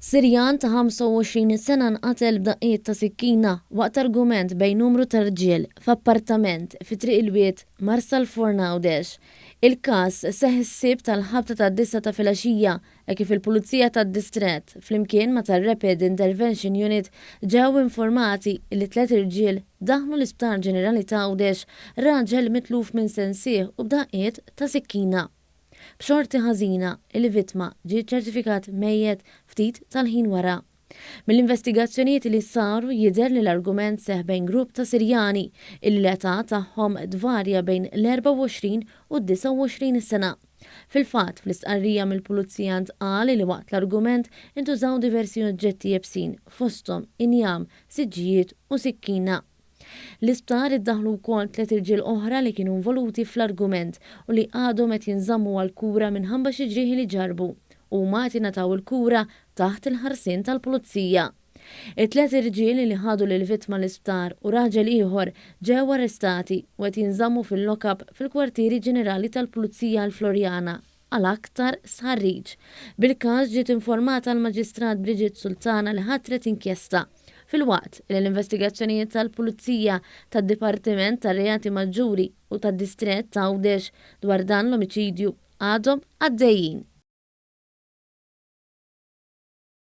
Sirjan ta' 25 sena nqatel b'daqqiet ta' sikkina waqt argument bejn numru ta' rġiel f'appartament fi Triq il-Wied, Marsalforn Għawdex. Il-każ seħħ is-Sibt għall-ħabta tad-disgħa ta' filgħaxija hekk kif il-Pulizija tad-Distrett flimkien ma' tar-Rapid Intervention Unit ġew informati li tliet irġiel daħlu l-Isptar Ġenerali t'Għawdex raġel mitluf minn sensih u b'daqqiet ta' sikkina. B'xorti ħażina, il-vittma ġie ċċertifikat mejjet ftit tal-ħin wara. Mill-investigazzjonijiet li saru jidher li l-argument seħħ bejn grupp ta' Sirjani illi l-età tagħhom tvarja bejn l-24 u d-29 sena. Fil-fatt, fl-istqarrija mill-Pulizija ntqal li waqt l-argument intużaw diversi oġġetti iebsin, fosthom injam, siġġijiet u sikkina. L-isptar iddaħħlu wkoll tliet irġiel oħra li kienu involuti fl-argument u li għadhom qed jinżammu għall-kura minħabba xi ġrieħi li ġarrbu. Huma qed jingħataw il-kura taħt il-ħarsien tal-Pulizija. It-tliet irġiel li ħadu lill-vittma l-isptar u raġel ieħor ġew arrestati u qed jinżammu fil-lock-up fil-Kwartieri Ġenerali tal-Pulizija l-Floriana għal aktar stħarriġ. Bil-każ ġiet informata l-Maġistrat Brigitte Sultana li ħatret inkjesta. Filwaqt li l-investigazzjonijiet tal-Pulizija tad-Dipartiment tar-Reati Maġġuri u tad-Distrett t'Għawdex dwar dan l-omiċidju għadhom għaddejjin.